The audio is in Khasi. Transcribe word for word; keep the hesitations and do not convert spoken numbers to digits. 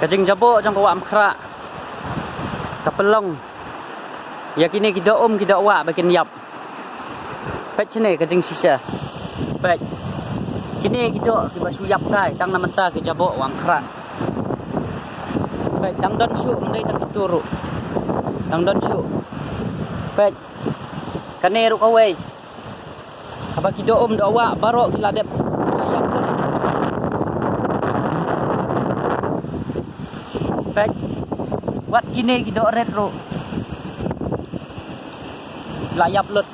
Ka jingjaboh jong ka Wah Mkhrah ka pynlong ïa kine ki doh um ki doh wah ba kin ïap. Peit shane ka jingshisha. Peit. Kine ki doh kiba shu ïap kai tang na mynta ki jaboh Wah Mkhrah. Peit, dang don shuh, ym dei tang kito ruh. Dang don shuh. Peit. Kane ruh kawei. Haba ki doh um doh wah baroh ki la dep, ki la ïap lut. Peit. Wat kine ki doh rit ruh ki la ïap lut.